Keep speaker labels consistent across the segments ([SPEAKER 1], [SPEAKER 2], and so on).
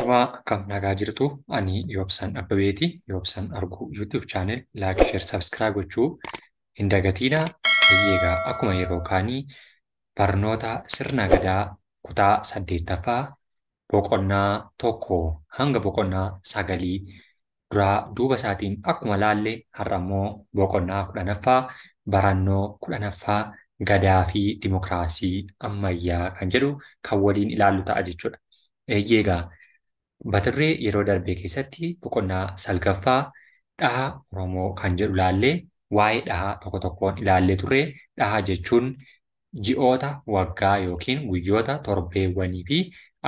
[SPEAKER 1] Ashamaa akkam nagaa jirtu, ani Yoobsan Abbabeeti. Yoobsan Arguu YouTube channel like, share, subscribe gochuu hin dagatinaa. Egaa akkuma yeroo kaanii barnoota sirna gadaa kutaa 8ffaa boqonnaa 1 hanga boqonnaa 9 duraa duuba isaatiin akkuma laalle har'a immoo boqonnaa 10ffaa barannoo 10ffaa gadaa fi dimokiraasii ammayyaa kan jedhu kan waliin ilaallu ta'a jechuudha. Egaa batirree yeroo darbe keessatti boqonnaa 9ffaa dhaha Oromoo kan jedhu laallee waa'ee dhahaa tokko tokkoon ilaallee turre. Dhaha jechuun ji'oota waggaa yookiin guyyoota torbeewwanii fi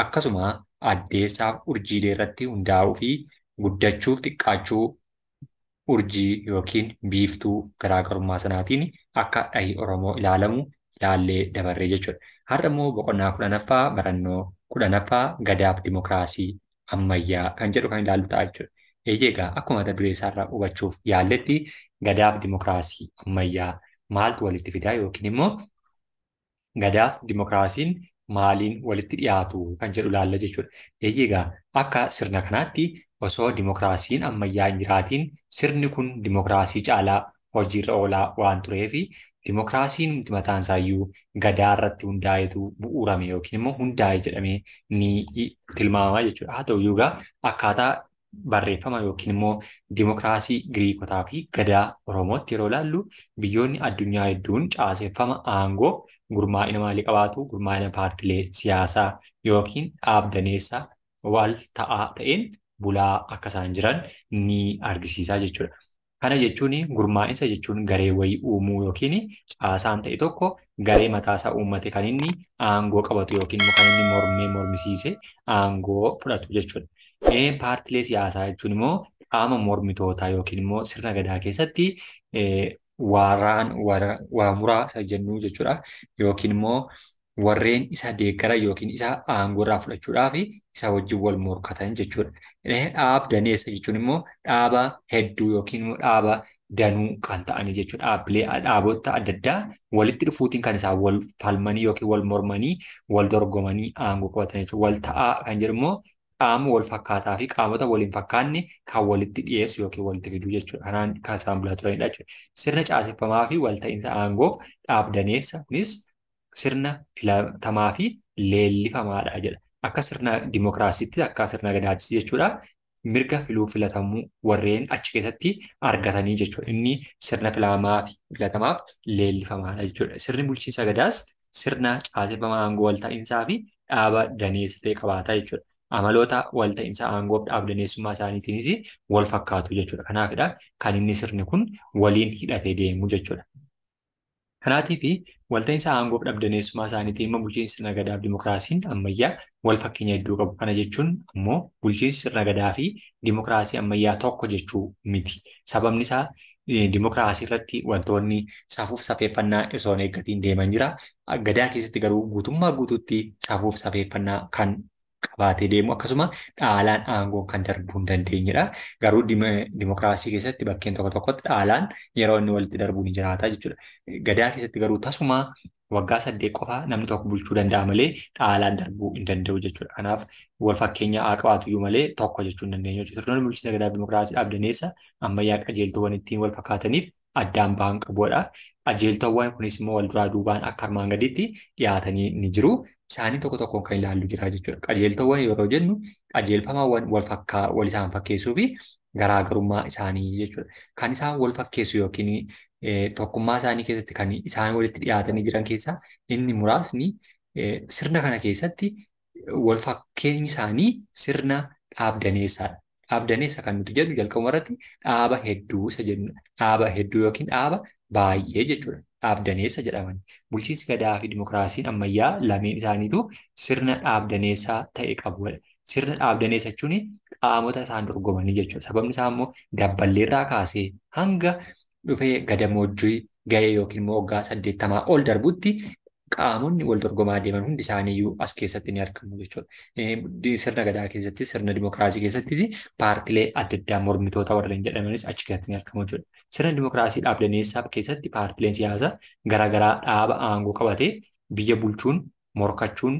[SPEAKER 1] akkasuma addeessaaf urjiilee irratti hundaa'uu fi guddachuuf xiqqaachuu urjii yookiin biiftuu garaagarummaa sanaatiin akka dhahi Oromoo ilaalamu ilaallee dabarree jechuudha. Har'a immoo boqonnaa 10ffaa barannoo 10ffaa gadaaf dimokiraasii ammayyaa kan jedhu kan ilaallu ta'a jechuudha. Egaa akkuma mata duree isaarraa hubachuuf yaalletti gadaaf dimokiraasii ammayyaa maaltu walitti fidaa yookiin immoo gadaaf dimokiraasiin maaliin walitti dhiyaatu kan jedhu ilaalla jechuudha. Egaa akka sirna kanaatti osoo dimokiraasiin ammayyaa hin jiraatiin sirni kun dimokiraasii caalaa hojiirra oolaa waan tureef dimokiraasiin mataan isaayyuu gadaa irratti hundaa'etu bu'uurame yookiin immoo hundaa'e jedhamee ni tilmaamama jechuudha. Haa ta'uyyuu egaa akkaataa barreeffama yookiin immoo dimokiraasii Giriikotaa fi gadaa Oromootti yeroo ilaallu biyyoonni addunyaa hedduun caaseffama aangoof gurmaa'ina maalii qabaatu? Gurmaa'ina paartilee siyaasaa yookiin dhaabdaneessa wal ta'aa ta'een bulaa akka isaan jiran ni argisiisa jechuudha. Kana jechuun gurmaa'insa jechuun garee wayii uumuu yookiin caasaan ta'e tokko garee mataasaa uummate kan inni aangoo qabatu yookiin immoo kan inni mormee mormisiise aangoo fudhatu jechuudha. Paartilee siyaasaa jechuun immoo qaama mormitootaa yookiin immoo sirna gadaa keessatti waa muraa isa jennu jechuudha. Yookiin immoo warreen isa deeggaran yookiin isa aangoo irraa fudhachuudhaaf isa wajjin wal morkatan jechuudha. Dhaab daneessa jechuun immoo dhaaba hedduu yookiin immoo dhaaba danuu kan ta'anii jechuudha. Dhaabbilee dhaabota adda addaa walitti dhufuutiin kan isaan wal falmanii yookiin wal mormanii wal dorgomanii aangoo qabatan jechuudha. Wal ta'aa kan jedhu immoo qaama wal fakkaataa fi qaamota waliin fakkaanne kan walitti dhiyeessu yookiin walitti fiduu jechuudha. Kanaan kan isaan bulaa turanidha jechuudha. Sirna caaseffamaa fi walta'iinsa aangoof dhaabdaneessa kunis sirna filatamaa fi leellifamaadha jedha. Akka sirna dimokiraasiitti akka sirna gadaattis jechuudha. Mirga filuu filatamuu warreen achi keessatti argatanii jechuudha. Inni sirna filatamaa fi filatamaaf leellifamaadha jechuudha. Sirni bulchiinsa gadaas sirna caaseffama aangoo walta'iinsaa fi dhaaba daneessa ta'e qabaata jechuudha. Amaloota walta'iinsa aangoof dhaabdaneessummaa isaaniitiinis wal fakkaatu jechuudha. Kanaafidha kan inni sirni kun waliin hidhatee deemu jechuudha. Kanaatiif walta'iinsa aangoof dhaabdaneessummaa isaaniitiin immoo bulchiinsi sirna gadaa fi dimokiraasiin ammayyaa wal fakkeenya hedduu qabu. Kana jechuun ammoo bulchiinsi sirna gadaa fi dimokiraasii ammayyaa tokko jechuu miti. Sababni isaa dimokiraasii irratti wantoonni safuuf safeeffannaa osoo hin eeggatiin deeman jira. Gadaa keessatti garuu guutummaa guutuutti safuuf safeeffannaa kan qabaatee deemu akkasuma dhaalaan aangoo kan darbuu hin dandeenyedha. Garuu dimokiraasii keessatti bakkeen tokko tokkotti dhaalaan yeroo inni walitti darbuu ni jiraata jechuudha. Gadaa keessatti garuu tasuma waggaa 8 qofa namni tokko bulchuu danda'a malee dhaalaan darbuu hin danda'u jechuudha. Kanaaf wal fakkeenya haa qabaatu iyyuu malee tokko jechuu hin dandeenyu jechuudha. Sirnoonni bulchiinsa gadaa dimokiraasii dhaabdaneessa ammayyaa qajeeltowwan ittiin wal fakkaataniif addaan ba'an qabuudha. Qajeeltowwan kunis immoo wal duraa duubaan akka armaan gadiitti dhiyaatanii ni jiru. Isaanii tokko tokkoon kan ilaallu jira jechuudha. Qajeeltowwan yeroo jennu qajeelfamawwan wal isaan fakkeessuu fi garaagarummaa isaanii jechuudha. Kan isaan wal fakkeessu yookiin tokkummaa isaanii keessatti kan isaan walitti dhiyaatanii jiran keessaa inni muraasni sirna kana keessatti wal fakkeenyi isaanii sirna dhaabdaneessaadha. Dhaabdaneessa kan nuti jedhu jalqabuma irratti dhaaba hedduu isa jennudha. Dhaaba hedduu yookiin dhaaba baay'ee jechuudha. Dhaabdaneessa jedhaman. Bulchiinsi gadaa fi dimokiraasiin ammayyaa lameen isaaniitu sirna dhaabdaneessaa ta'e qabu. Sirna dhaabdaneessa jechuun qaamota isaan dorgomanii jechuudha. Sababni isaa immoo dabballeerraa kaasee hanga dhufee gadamoojjii ga'ee yookiin immoo waggaa 80 ol darbutti qaamonni wal dorgomaa deeman hundi isaaniiyyuu as keessatti ni argamu jechuudha. Sirna gadaa keessattis sirna dimokiraasii keessattis paartilee adda addaa mormitoota warreen jedhamanis achi keessatti ni argamu jechuudha. Sirna dimokiraasii dhaabdaneessaa keessatti paartileen siyaasaa garaagaraa dhaaba aangoo qabatee biyya bulchuun morkachuun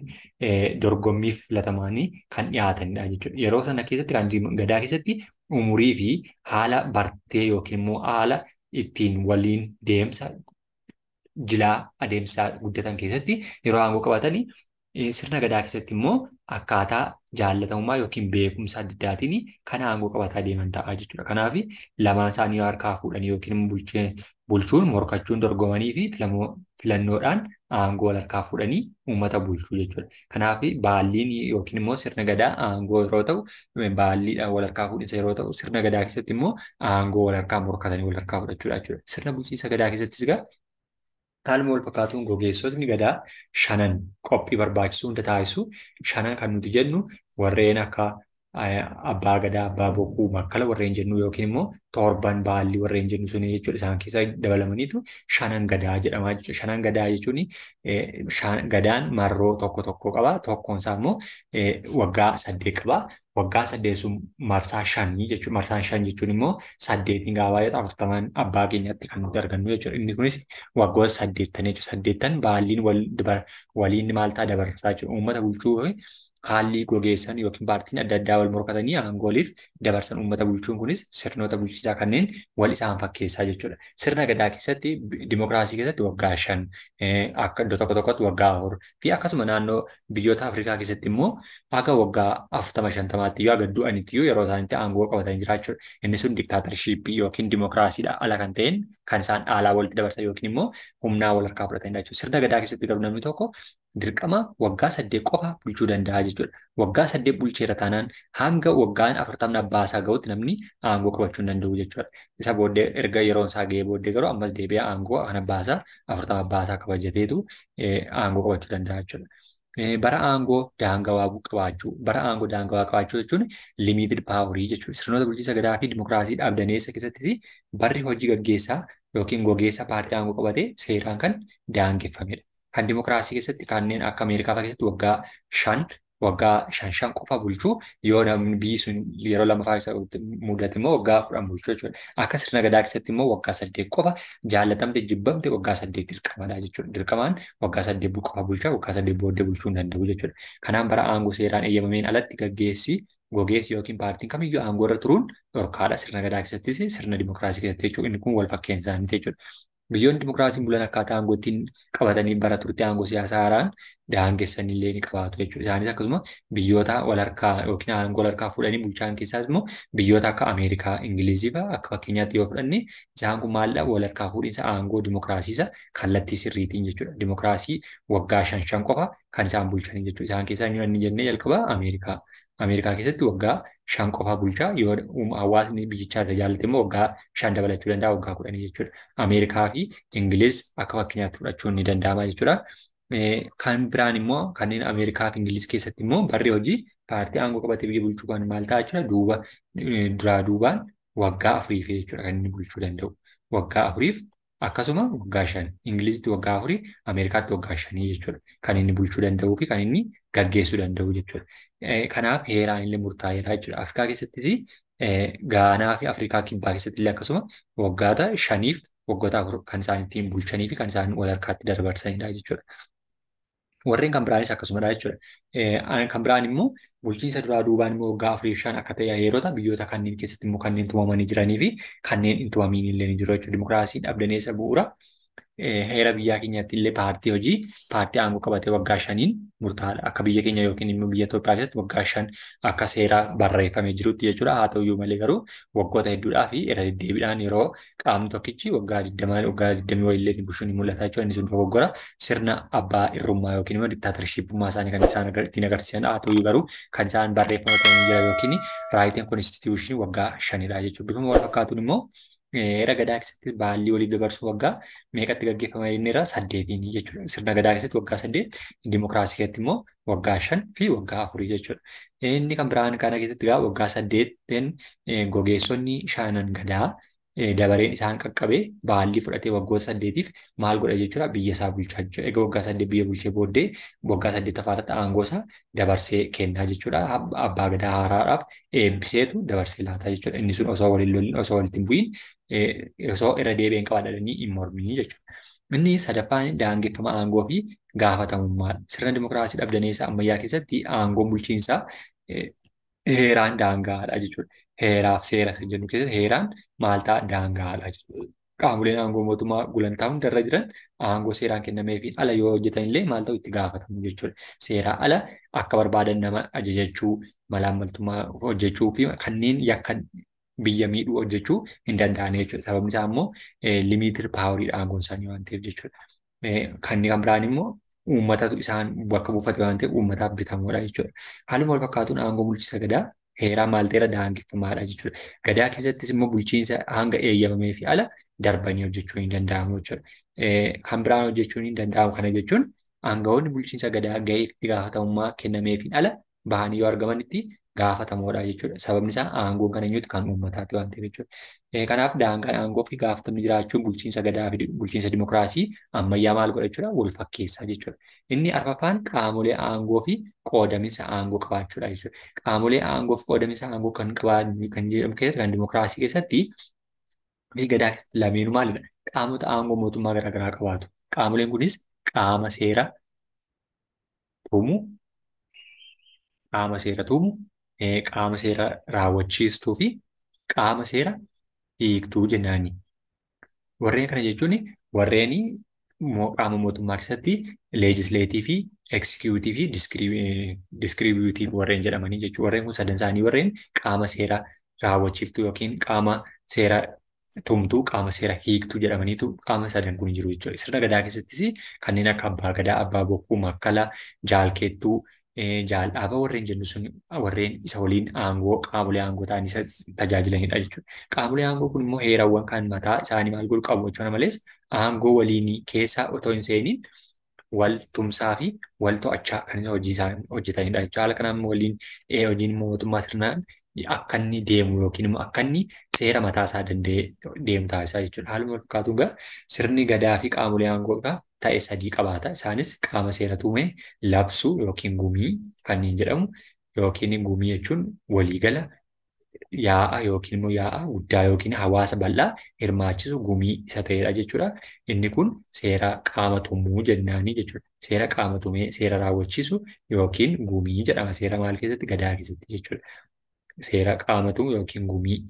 [SPEAKER 1] dorgommiif filatamanii kan dhiyaatanidha jechuudha. Yeroo sana keessatti kan gadaa keessatti umurii fi haala bartee yookiin immoo haala ittiin waliin deemsa jilaa adeemsaa guddatan keessatti yeroo aangoo qabatanii sirna gadaa keessatti immoo akkaataa jaallatamummaa yookiin beekumsa adda addaatiin kan aangoo qabataa deeman ta'a jechuudha. Kanaaf lamaan isaanii harkaa fuudhanii yookiin bulchuun morkachuun dorgomanii fi filannoodhaan aangoo wal harkaa fuudhanii uummata bulchuu jechuudha. Kanaaf baalliin yookiin immoo sirna gadaa aangoo yeroo ta'u, baalliidhaan wal harkaa fuudhinsa yeroo ta'u, sirna gadaa keessatti immoo aangoo wal harkaa morkatanii wal harkaa fudhachuudha jechuudha. Sirna bulchiinsa gadaa keessattis egaa haaluma wal fakkaatuun gogeessotni gadaa shanan qophii barbaachisu hunda taasisu. Shanan kan nuti jennu warreen akka abbaa gadaa, abbaa bokkuu, makkala warreen jennu yookiin immoo torban baallii warreen jennu suni jechuudha. Isaan keessa dabalamaniitu shanan gadaa jedhama jechuudha. Shanan gadaa jechuun gadaan marroo tokko tokko qaba. Tokkoon isaa immoo waggaa 8 qaba. Waggaa 8 sun marsaa 5 jechuudha. Marsaan 5 jechuun immoo 8 gaafa baay'atu 40 abbaa keenyatti kan nuti argannu jechuudha. Inni kunis waggoota 8 jechuudha. 8 baalliin waliin maal ta'a dabarsaa jechuudha. Uummata bulchuu haalli gogeessan yookiin paartiin adda addaa wal morkatanii aangooliif dabarsan uummata bulchuun kunis sirnoota bulchiinsaa kanneen wal isaan fakkeessaa jechuudha. Sirna gadaa keessatti dimokiraasii keessatti waggaa 5 akka iddoo tokko tokkotti waggaa 4 fi akkasuma naannoo biyyoota Afrikaa keessatti immoo akka waggaa 40-50tti yoo aga du'anitti yeroo isaanitti aangoo qabatanii jiraachuudha. Inni sun diktaatarshipii yookiin dimokiraasiidha ala kan ta'een kan isaan dhaalaa walitti dabarsan yookiin immoo humnaa wal harkaa fudhatanidha jechuudha. Sirna gadaa keessatti garuu namni tokko dirqama waggaa 8 qofa bulchuu danda'a jechuudha. Waggaa 8 bulcheera taanaan hanga waggaan 40 abbaa isaa ga'utti namni aangoo qabachuu hin danda'u jechuudha. Isa booddee erga yeroon isaa ga'ee booddee garuu ammas deebi'ee aangoo kan abbaa isaa 40 abbaa isaa kabajateetu aangoo qabachuu danda'a jechuudha. Bara aangoo daangawaa qabaachuu. Bara aangoo daangawaa qabaachuu jechuun limited power jechuudha. Sirnoota bulchiinsa gadaa fi dimokiraasii dhaabdaneessa keessattis barri hojii gaggeessaa yookiin gogeessa paartii aangoo qabatee seeraan kan daangeffamedha. Kan dimokiraasii keessatti kanneen akka Ameerikaa fa'aa keessatti waggaa 5 waggaa 5 qofa bulchuu yoo namni biyyi sun yeroo lammaffaa isa mudate immoo waggaa 10 bulchuu jechuudha. Akka sirna gadaa keessatti immoo waggaa 8 qofa jaallatamte jibbamte waggaa 8 dirqamadha jechuudha. Dirqamaan waggaa 8 qofa bulchaa waggaa 8 booddee bulchuu hin danda'u jechuudha. Kanaan bara aangoo seeraan eeyyamameen alatti gaggeessi gogeessi yookiin paartiin kamiyyuu aangoo irra turuun dhorkaadha. Sirna gadaa keessattis sirna dimokiraasii keessatti jechuudha. Inni kun wal fakkeenya isaaniiti jechuudha. Biyyoonni dimokiraasiin bulan akkaataa aangoo ittiin qabatanii bara turte aangoo siyaasaa haaraan daangessan illee ni qabaatu jechuudha. Isaanis akkasuma biyyoota wal harkaa yookiin aangoo wal harkaa fuudhanii bulchaan keessaas immoo biyyoota akka Ameerikaa, Ingilizii fa'aa akka fakkeenyaatti yoo fudhanne isaan kun maalidha wal harkaa fuudhinsa aangoo dimokiraasiisa kallattii sirriitiin jechuudha. Dimokiraasii waggaa 5 qofa kan isaan bulchanii jechuudha. Isaan keessaa inni jennee jalqaba Ameerikaa. Ameerikaa keessatti waggaa 5 qofa bulchaa yoo hawaasni biyyichaa isa jaallate immoo waggaa 5 dabalachuu danda'a waggaa 10 jechuudha. Ameerikaa fi Ingiliz akka fakkeenyaatti fudhachuun ni danda'ama jechuudha. Kan biraan immoo kanneen Ameerikaa fi Ingiliz keessatti immoo barri hojii paartii aangoo qabatee biyya bulchuu kan maal ta'a jechuudha. Duuba duraa duubaan waggaa 4 jechuudha kan inni bulchuu danda'u. Waggaa 4 akkasuma waggaa 5 Ingilizitti waggaa 4 Ameerikaatti waggaa 5 jechuudha kan inni bulchuu danda'uu fi kan inni gaggeessuu danda'u jechuudha. Kanaaf heeraan illee murtaa'eera jechuudha. Afrikaa keessattis Gaanaa fi Afrikaa kibbaa keessatti illee akkasuma waggoota 5 waggoota 4 kan isaan ittiin bulchanii fi kan isaan wal harkaatti dabarsanidha jechuudha. Warreen kan biraanis akkasumadha jechuudha. Kan biraan immoo bulchiinsa duraa duubaan immoo waggaa 4 5 akka ta'e heerota biyyoota kanneen keessatti immoo kanneen tumamanii jiranii fi kanneen hin tumamiin illee ni jiru jechuudha. Dimokiraasiin dhabdaneessa bu'uura heera biyyaa keenyatti illee paartii hojii paartii aangoo qabatee waggaa 5 murtaa'aadha. Akka biyya keenya yookiin immoo biyya Itoophiyaa keessatti waggaa 5 akka seera barreeffamee jirutti jechuudha. Haa ta'uyyuu malee garuu waggoota hedduudhaa fi irra deddeebiidhaan yeroo qaamni tokkichi waggaa 20 waggaa 20 wayillee bulchuun ni mul'ata jechuudha. Inni sun dogoggora sirna abbaa irrummaa yookiin immoo diktaatarshipummaa isaanii kan isaan ittiin agarsiisan. Haa ta'uyyuu garuu kan isaan barreeffama ta'anii jira yookiin raayitiin konstituushinii waggaa 5dha jechuudha. Bifuma wal fakkaatuun immoo heera gadaa keessatti baallii waliif dabarsuu waggaa meeqatti gaggeeffama inni irraa 8 jechuudha. Sirna gadaa keessatti waggaa 8, dimokiraasii keessatti immoo waggaa 5 fi waggaa 4 jechuudha. Inni kan biraan kana keessatti egaa waggaa 8 gogeessonni shanan gadaa dabareen isaan qaqqabee baallii fudhatee waggoota 8 maal godha jechuudha biyya isaa bulchaa jechuudha. Egaa waggaa 8 biyya bulchee booddee waggaa 8 irratti aangoo isaa dabarsee kennaa jechuudha. Abbaa gadaa haaraadhaaf eebbiseetu dabarsee laataa jechuudha. Inni sun osoo waliin lolin osoo walitti hin bu'iin osoo irra deebi'een qabaadhanii hin mormii jechuudha. Inni sadaffaan daangeffama aangoo fi gaafatamummaadha. Sirna dimokiraasii dhabdaneessa ammayyaa keessatti aangoon bulchiinsaa heeraan daangaadha jechuudha. Heeraaf seera isa jennu keessatti heeraan maal ta'a daangaadha jechuudha. Qaamoleen aangoo mootummaa gulantaa hundarra jiran aangoo seeraan kennameefiin ala yoo hojjetan illee maal ta'u itti gaafatamu jechuudha. Seeraa ala akka barbaadan nama ajajachuu, malaammaltummaa hojjechuu fi kanneen yakka biyya miidhuu hojjechuu hin danda'an jechuudha. Sababni isaa immoo limited poweriidha aangoon isaanii waan ta'eef jechuudha. Kanni kan biraan immoo uummatatu isaan bakka buufate waan ta'eef uummataaf bitamuudha jechuudha. Haaluma wal fakkaatuun aangoo bulchiinsa gadaa heeraa maal ta'eera daangeffamaadha jechuudha. Gadaa keessattis immoo bulchiinsa hanga eeyyamamee fi ala darbanii hojjechuu hin danda'amu jechuudha. Kan biraan hojjechuun hin danda'amu kana jechuun aangawoonni bulchiinsa gadaa gahee fi gaafatamummaa kennameefiin ala bahanii yoo argamanitti gaafatamoodha jechuudha. Sababni isaa aangoon kan eenyuti kan uummataati waan ta'eef jechuudha. Kanaaf daangaan aangoo fi gaafatamni jiraachuun bulchiinsa gadaa fi bulchiinsa dimokiraasii ammayyaa maal godha jechuudha wal fakkeessaa jechuudha. Inni arfaffaan qaamolee aangoo fi qoodaminsa aangoo qabaachuudha jechuudha. Qaamolee aangoo fi qoodaminsa aangoo kan qabaatan kan jedhamu keessatti kan dimokiraasii keessatti fi gadaa keessatti lameenuu maalidha? Qaamota aangoo mootummaa garaagaraa qabaatu. Qaamoleen kunis qaama seera tumu, qaama seera tumu, qaama seera raawwachiistuu fi qaama seera hiiktuu jennaani. Warreen kana jechuun warreen qaama mootummaa keessatti legislative fi executive fi distributive warreen jedhamanii jechuudha. Warreen kun sadan isaanii warreen qaama seera raawwachiiftuu yookiin qaama seera tumtuu, qaama seera hiiktuu jedhamaniitu qaama sadan kun jiru jechuudha. Sirna gadaa keessattis kanneen akka abbaa gadaa, abbaa bokkuu, makkala, jaalkeettuu, jaaldhaaba warreen jennu sun warreen isa waliin aangoo qaamolee aangoo ta'anii isa tajaajilanidha jechuudha. Qaamolee aangoo kun immoo heerawwan kan mataa isaanii maal godhu qabu jechuudha malees aangoo waliinii keessa otoo hin seeniin wal tumsaa fi wal to'achaa kan hojii isaan hojjetanidha jechuudha. Haala kanaan waliin hojiin mootummaa sirnaan akka inni deemu yookiin immoo akka inni seera mataa isaa danda'ee deemu taasisaa jechuudha. Haaluma wal fakkaatuun egaa sirni gadaa fi qaamolee aangoo ta'e sadii qabaata. Isaanis qaama seera tumee labsuu yookiin gumii kanneen jedhamu yookiin gumii jechuun waliigala yaa'a yookiin immoo yaa'a guddaa yookiin hawaasa bal'aa hirmaachisu gumii isa ta'edha jechuudha. Inni kun seera qaama tumuu jennaanii jechuudha. Seera qaama tumee seera raawwachiisu yookiin gumii jedhama. Seera maal keessatti? Gadaa keessatti jechuudha. Seera qaama tumu yookiin gumii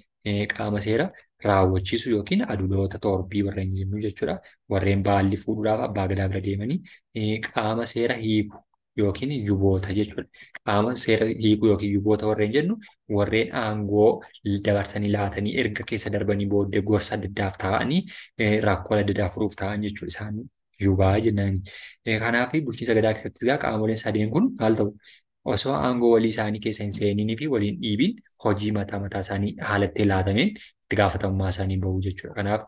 [SPEAKER 1] qaama seera raawwachiisu yookiin aduloota torbii warreen jennu jechuudha. Warreen baalli fuudhuudhaaf abbaa gadaa bira deemanii qaama seera hiiku yookiin yuboota jechuudha. Qaama seera hiiku yookiin yuboota warreen jennu warreen aangoo dabarsanii laatanii erga keessa darbanii booddee gorsa adda addaaf ta'anii rakkoo adda addaa furuuf ta'an jechuudha. Isaan yubaa jennaani. Kanaaf bulchiinsa gadaa keessatti egaa qaamoleen sadeen kun maal ta'u? Osoo aangoo walii isaanii keessa hin seeninii fi waliin dhiibiin hojii mataa mataa isaanii haala itti laatameen itti gaafatamummaa isaanii bahu jechuudha. Kanaaf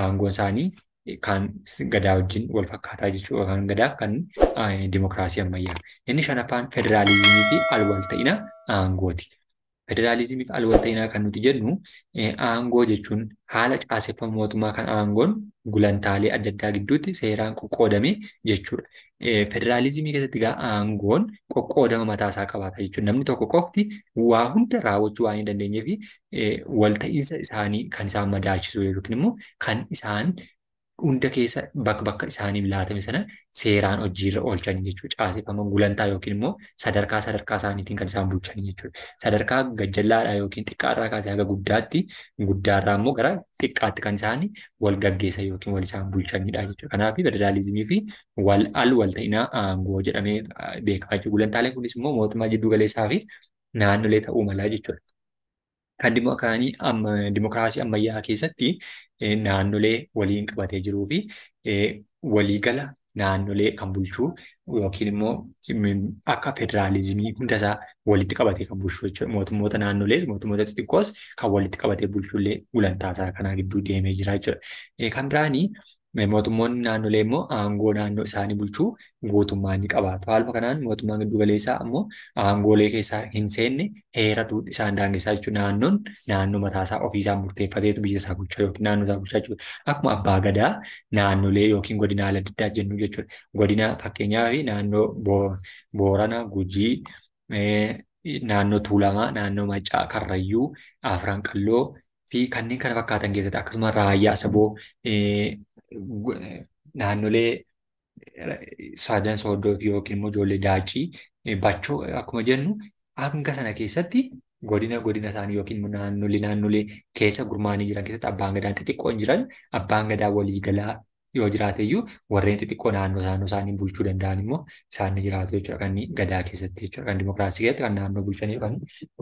[SPEAKER 1] aangoon isaanii kan gadaa wajjin wal fakkaataa jechuudha. Kan gadaa kan dimokiraasii ammayyaa. Inni shanaffaan federaalizimii fi alwalta'ina aangooti. Federaalizimii fi alwalta'inaa kan nuti jennu aangoo jechuun haala caaseffama mootummaa kan aangoon gulantaalee adda addaa gidduutti seeraan qoqqoodame jechuudha. Federaalizimii keessatti egaa aangoon qoqqoodama mataa isaa qabaata jechuudha. Namni tokko qofti waa hunda raawwachuu waan hin dandeenyee fi walta'iinsa isaanii kan isaan madaalchisu yookiin immoo kan isaan hunda keessa bakka bakka isaaniif laatame sana seeraan hojiirra oolchanii jechuudha. Caaseffama gulantaa yookiin immoo sadarkaa sadarkaa isaaniitiin kan isaan bulchanii jechuudha. Sadarkaa gajjallaadhaa yookiin xiqqaarraa kaasee haga guddaatti, guddaarraa immoo gara xiqqaatti kan isaan wal gaggeessan yookiin wal isaan bulchanidha jechuudha. Kanaaf federaalizimii fi wal al walta'inaa aangoo jedhamee beekama jechuudha. Gulantaaleen kunis immoo mootummaa jiddu galeessaa fi naannolee ta'uu mala jechuudha. Kan dimokiraasii ammayyaa keessatti naannolee waliin qabatee jiruu fi waliigala naannolee kan bulchuu yookiin immoo akka federaalizimii hundasaa walitti qabatee kan bulchu jechuudha. Mootummoota naannolees mootummoota xixiqqoos kan walitti qabatee bulchullee gulantaasaa kanaa gidduu deemee jira jechuudha. Kan biraanii mootummoonni naannolee immoo aangoo naannoo isaanii bulchuu guutummaa ni qabaatu. Haaluma kanaan mootummaan giddu galeessaa ammoo aangoolee keessaa hin seenne heeratu isaan daangessaa jechuudha. Naannoon naannoo mataasaa ofiisaan murteeffateetu biyya isaa bulcha yookiin naannoo isaa bulchaa jechuudha. Akkuma abbaa gadaa naannolee yookiin godinaalee adda addaa jennu jechuudha. Godina fakkeenyaaf naannoo Boorana, Gujii, naannoo Tuulamaa, naannoo Maccaa, Karrayyuu, Afran Qalloo fi kanneen kana fakkaatan keessatti akkasuma raayyaa saboo Naannolee Sadan Sooddoo yookiin immoo ijoollee Daacii Bachoo akkuma jennu hanga sana keessatti godina godina isaanii yookiin immoo naannolee keessa gurmaa'anii jiran keessatti abbaan gadaa xixiqqoon jiran abbaan gadaa waliigalaa yoo jiraate iyyuu warreen xixiqqoo naannoo naannoo isaanii bulchuu danda'an immoo isaan ni jiraatu jechuudha. Kan gadaa keessatti jechuudha. Kan dimokiraasii keessatti kan naannoo bulchanii kan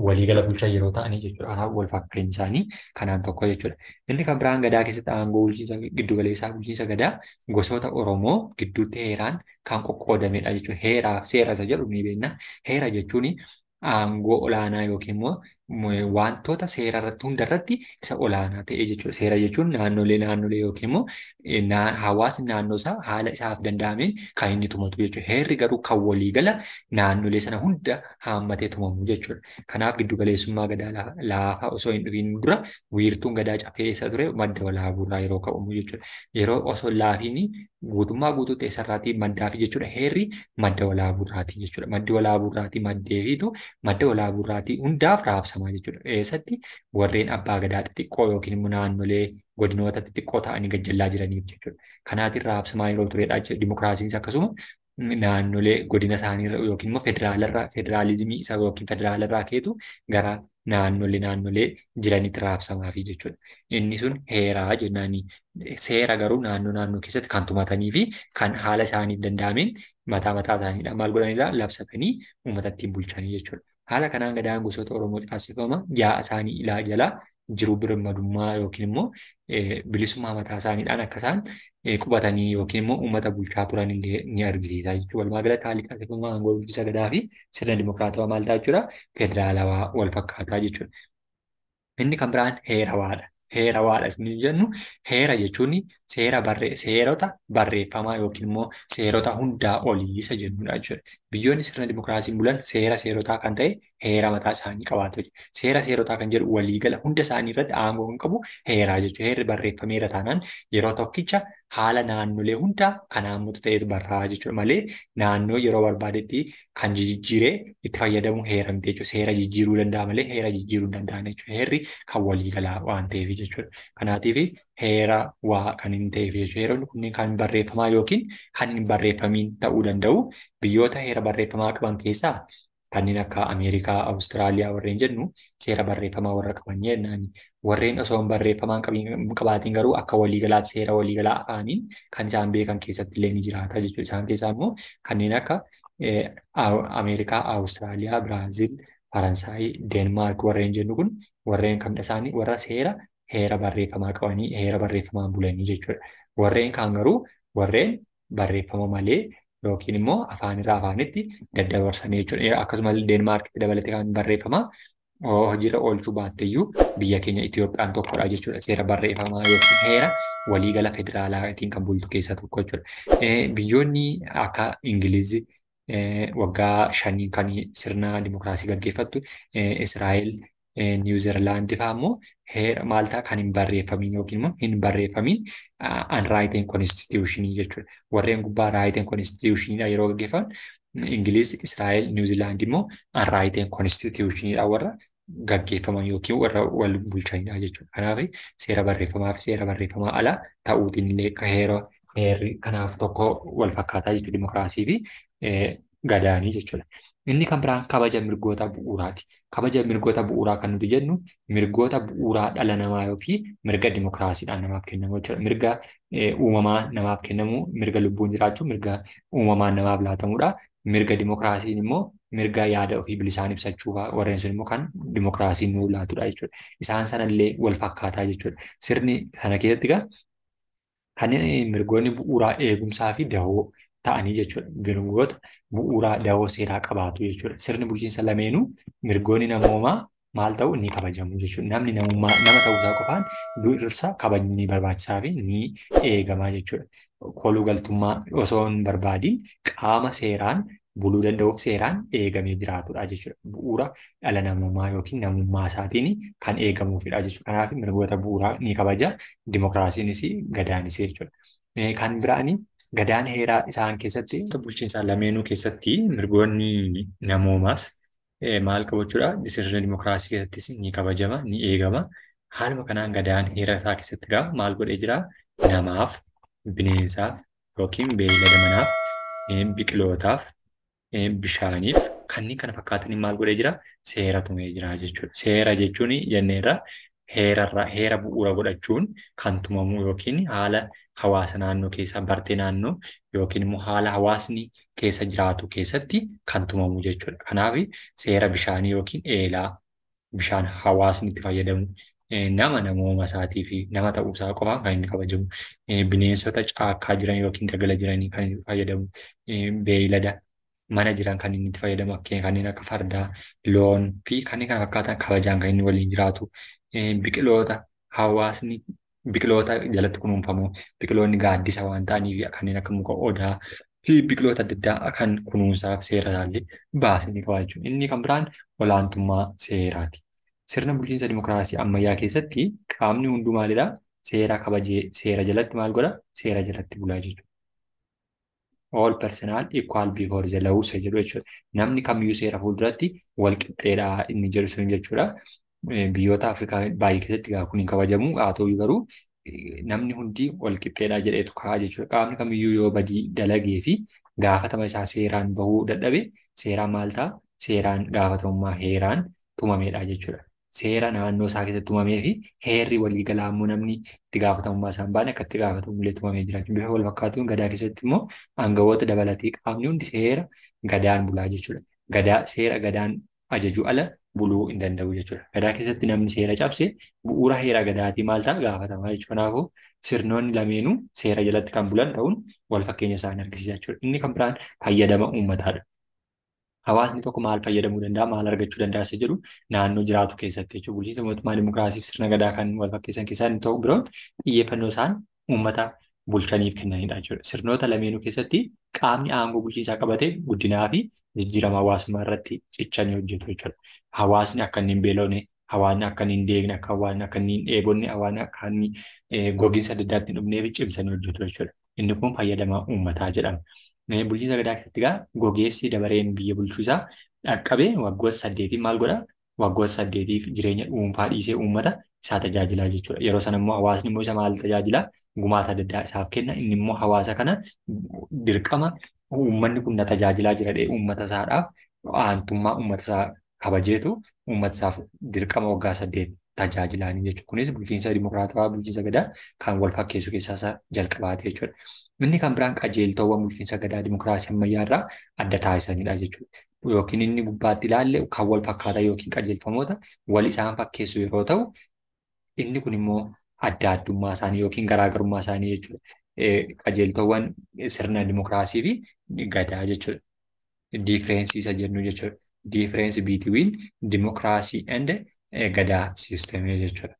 [SPEAKER 1] waliigala bulchan yeroo ta'anii jechuudha. Kanaaf wal fakkeenyi isaanii kanaan tokko jechuudha. Inni kan biraan gadaa keessatti aangoo bulchiinsa giddugaleessaa bulchiinsa gadaa gosoota Oromoo gidduutti heeraan kan qoqqoodamedha jechuudha. Heeraaf seera isa jedhu ni beekna. Heera jechuun aangoo olaanaa yookiin immoo wantoota seera irratti hundarratti isa olaanaa ta'e jechuudha. Seera jechuun naannolee yookiin immoo hawaasni naannoo isaa haala isaaf danda'ameen kan inni tumatu jechuudha. Heerri garuu kan waliigala naannolee sana hunda haammatee tumamu jechuudha. Kanaaf giddugaleessummaa gadaa laafaa osoo hin dhufiin dura wiirtuun gadaa cafee isa ture madda walaabuurraa yeroo ka'umu jechuudha. Yeroo osoo laafiin guutummaa guutuutti eessarraatii maddaafi jechuudha. Heerri madda walaabuurraati jechuudha. Maddi walaabuurraatii maddeefiitu madda walaabuurraatii hundaaf raabsama jechuudha. Eessatti warreen abbaa gadaa xixiqqoo yookiin immoo naannolee godinoota xixiqqoo ta'anii gajjallaa jiraniif jechuudha. Kanaatiin raabsamaa yeroo turedha jechuudha. Dimokiraasiinis akkasuma naannolee godina isaanii yookiin immoo federaalarraa federaalizimii isa yookiin federaalarraa keetu gara naannolee jiranitti raabsamaafi jechuudha. Inni sun heeraa jennaani. Seera garuu naannoo naannoo keessatti kan tumatanii fi kan haala isaaniif danda'ameen mataa mataa isaaniidha. Maal godhanidha? Labsatanii uummata ittiin bulchanii jechuudha. Haala kanaan gadaan gosoota Oromoo caaseffama yaa'a isaanii ilaa jalaa jiru birmadummaa yookiin immoo bilisummaa mataa isaaniidhaan akka isaan qubatanii yookiin immoo uummata bulchaa turan illee ni argisiisa jechuudha. Walumaa galatti haalli caaseffama aangoo bulchiinsa gadaa fi sirna dimokiraatawaa maal ta'a jechuudha? Federaalawaa wal fakkaataa jechuudha. Inni kan biraan heerawaadha. Heerawaadha inni jennu heera jechuun seerota barreeffamaa yookiin immoo seerota hundaa olii isa jennudha jechuudha. Biyyoonni sirna dimokiraasiin bulan seera seerotaa kan ta'e heera mataa isaanii qabaatu jechuudha. Seera seerotaa kan jedhu waliigala hunda isaanii irratti aangoo kan qabu heeraa jechuudha. Heerri barreeffameera taanaan yeroo tokkicha haala naannolee hundaa kan hammatu ta'etu barraa'a jechuudha malee naannoo yeroo barbaadetti kan jijjiiree itti fayyadamu heera miti jechuudha. Seera jijjiiruu danda'a malee heera jijjiiruu hin danda'an jechuudha. Heerri kan waliigalaa waan ta'eef jechuudha. Kanaatiif heera waa kan hin ta'eef jechuudha. Heeronni kunneen kan barreeffamaa yookiin kan hin barreeffamiin ta'uu danda'u. Biyyoota heera barreeffamaa qaban keessaa kanneen akka Ameerikaa, Awustiraaliyaa warreen jennu seera barreeffamaa warra qaban jennaan. Warreen osoo hin barreeffamaa qabaatiin garuu akka waliigalaatti seera waliigalaa afaaniin kan isaan beekan keessatti illee ni jiraata jechuudha. Isaan keessaa immoo kanneen akka Ameerikaa, Awustiraaliyaa, Biraaziil, Faransaay, Deenmaark warreen jennu kun warreen kamidha isaanii warra seera heera barreeffamaa qabanii heera barreeffamaan bulanii jechuudha. Warreen kaan garuu warreen barreeffama malee yookiin immoo afaanirraa afaanitti daddabarsanii jechuudha. Akkasumas Deenmaarkitti dabalatee kan barreeffamaa hojiirra oolchuu baatteyyuu biyya keenya Itoophiyaan tokkodha jechuudha. Seera barreeffamaa yookiin heera waliigala federaalaatiin kan bultu keessaa tokko jechuudha. Biyyoonni akka Ingiliizi waggaa 5 kan sirna dimokiraasii gaggeeffattu, Israa'el, Niwuzerlaandi fa'aa immoo heera maaltaa kan hin barreeffamiin yookiin immoo hin barreeffamiin unwritten constitution jechuudha. Warreen gubbaa written constitution yeroo gaggeeffaman Ingiliz, Israa'el, Niwuzilaandi immoo unwritten constitution warra gaggeeffaman yookiin warra wal bulchanidha jechuudha. Kanaaf seera barreeffamaa fi seera barreeffamaa ala ta'uutiin illee heerri kanaaf tokko wal fakkaataa jechuudha dimokiraasii fi gadaanii jechuudha. Inni kan biraan kabaja mirgoota bu'uuraati. Kabaja mirgoota bu'uuraa kan nuti jennu mirgoota bu'uuraa dhala namaa fi mirga dimokiraasiidhaan namaaf kennamu jechuudha. Mirga uumamaa namaaf kennamu, mirga lubbuun jiraachuu, mirga uumamaan namaaf laatamudha. Mirga dimokiraasiin immoo mirga yaada ofii bilisaan ibsachuu warreen sun immoo kan dimokiraasiin nuu laatudha jechuudha. Isaan sanallee wal fakkaataa jechuudha. Sirni sana keessatti egaa kanneen mirgoonni bu'uuraa eegumsaa fi dahoo ta'anii jechuudha. Mirgoota bu'uuraa dahoo seeraa qabaatu jechuudha. Sirni bulchiinsa lameenuu mirgoonni namoomaa maal ta'u ni kabajamu jechuudha. Namni namummaa nama ta'uusaa qofaan dursa kabajni ni barbaachisaa fi ni eegama jechuudha. Kooluu galtummaa osoo hin barbaadiin qaama seeraan buluu danda'uuf seeraan eegamee jiraatudha jechuudha. Bu'uura dhala namummaa yookiin namummaa isaatiin kan eegamuufidha jechuudha. Kanaaf mirgoota bu'uuraa ni kabaja. Dimokiraasiinis gadaanis jechuudha. Kan biraani gadaan heeraa isaan keessatti bulchiinsa lameenuu keessatti mirgoonni namoomaas maal qabu jechuudha. Sirna dimokiraasii keessattis ni kabajama, ni eegama. Haaluma kanaan gadaan heera isaa keessatti egaa maal godhee jira? Namaaf, bineensaaf, yookiin beeylada manaaf, biqilootaaf, bishaaniif kanneen kana fakkaatanii maal godhee jira? Seera tumee jira jechuudha. Seera jechuun jenneerra heerarra heera bu'uura godhachuun kan tumamu yookiin haala hawaasa naannoo keessaa bartee naannoo yookiin immoo haala hawaasni keessa jiraatu keessatti kan tumamu jechuudha. Kanaaf seera bishaanii yookiin eelaa bishaan hawaasni itti fayyadamu nama namooma isaatii fi nama ta'uu isaa qofaan kan inni kabajamu. Bineensota caakkaa jiran yookiin dagala jiranii kan inni fayyadamu. Beeylada mana jiran kan inni itti fayyadamu kanneen akka fardaa, loon fi kanneen kana fakkaatan kabajaan kan inni waliin jiraatu. Biqiloota hawaasni biqiloota jalatti kunuunfamu. Biqiloonni gaaddisa waan ta'aniif kanneen akka muka odaa fi biqiloota adda addaa kan kunuunsaaf seera isaallee baasanii qaba jechuudha. Inni kan biraan olaantummaa seeraati. Sirna bulchiinsa dimokiraasii ammayyaa keessatti qaamni hunduu maalidhaa? Seera kabajee seera jalatti maal godha? Seera jalatti bulaa jechuudha. All personnel equal before the law isa jedhu jechuudha. Namni kamiyyuu seera fuulduratti wal qixxeedha inni jedhu sun jechuudha. Biyyoota Afrikaa baay'ee keessatti egaa kun hin kabajamu. Haa ta'u garuu namni hundi wal qixxeedha jedheetu kaa'a jechuudha. Qaamni kamiyyuu yoo badii dalagee fi gaafatama isaa seeraan bahuu dadhabe seeraan maal ta'a? Seeraan gaafatamummaa heeraan tumameedha jechuudha. Seera naannoo isaa keessatti tumamee fi heerri waliigalaa immoo namni itti gaafatamummaa isaa hin baane akka itti gaafatamu illee tumamee jira. Bifa wal fakkaatuun gadaa keessatti immoo aangawoota dabalatee qaamni hundi seera gadaan bulaa jechuudha. Gadaa seera gadaan ajajuu ala buluu hin danda'u jechuudha. Gadaa keessatti namni seera cabse bu'uura heera gadaatii maal ta'a gaafatamaa jechuudha. Kanaafuu sirnoonni lameenuu seera jalatti kan bulan ta'uun wal fakkeenya isaanii argisiisa jechuudha. Inni kan biraan fayyadama uummataadha. Hawaasni tokko maal fayyadamuu danda'a, maal argachuu danda'a isa jedhu naannoo jiraatu keessatti jechuudha. Bulchiinsa mootummaa dimokiraasii fi sirna gadaa kan wal fakkeessan keessaa inni ta'u biroon xiyyeeffannoo isaan uummata bulchaniif kennanidha jechuudha. Sirnoota lameenuu keessatti qaamni aangoo bulchiinsaa qabate guddinaa fi jijjiirama hawaasummaa irratti cichanii hojjetu jechuudha. Hawaasni akka inni hin beelofne, hawaasni akka inni hin deegne, akka hawaasni akka inni hin dheebonne, hawaasni akka inni gogiinsa adda addaatti hin dhumneef cimsanii hojjetu jechuudha. Inni kun fayyadama uummataa jedhama. Bulchiinsa gadaa keessatti egaa gogeessi dabareen biyya bulchuu isaa dhaqqabee waggoota 8 maal godhaa? Waggoota 8 jireenya dhuunfaa dhiisee uummata isaa tajaajilaa jechuudha. Yeroo sana immoo hawaasni immoo isa maal tajaajilaa? Gumaata adda addaa isaaf kenna. Inni immoo hawaasa kana dirqama uummanni kun na tajaajilaa jira jedhee uummata isaadhaaf aantummaa uummata isaa kabajeetu uummata isaaf dirqama waggaa 8 tajaajilaanii jechuudha. Kunis bulchiinsa dimokiraatawaa bulchiinsa gadaa kan wal fakkeessu keessaa isa jalqabaati jechuudha. Inni kan biraan qajeeltowwan bulchiinsa gadaa dimokiraasii ammayyaa irraa adda taasisanidha jechuudha. Yookiin inni gubbaatti ilaalle kan wal fakkaataa yookiin qajeelfamoota wal isaan fakkeessu yeroo ta'u, inni kun immoo adda addummaa isaanii yookiin garaagarummaa isaanii jechuudha. Qajeeltowwan sirna dimokiraasii fi gadaa jechuudha. Difference isa jennu jechuudha. Difference between democracy and gadaa system jechuudha.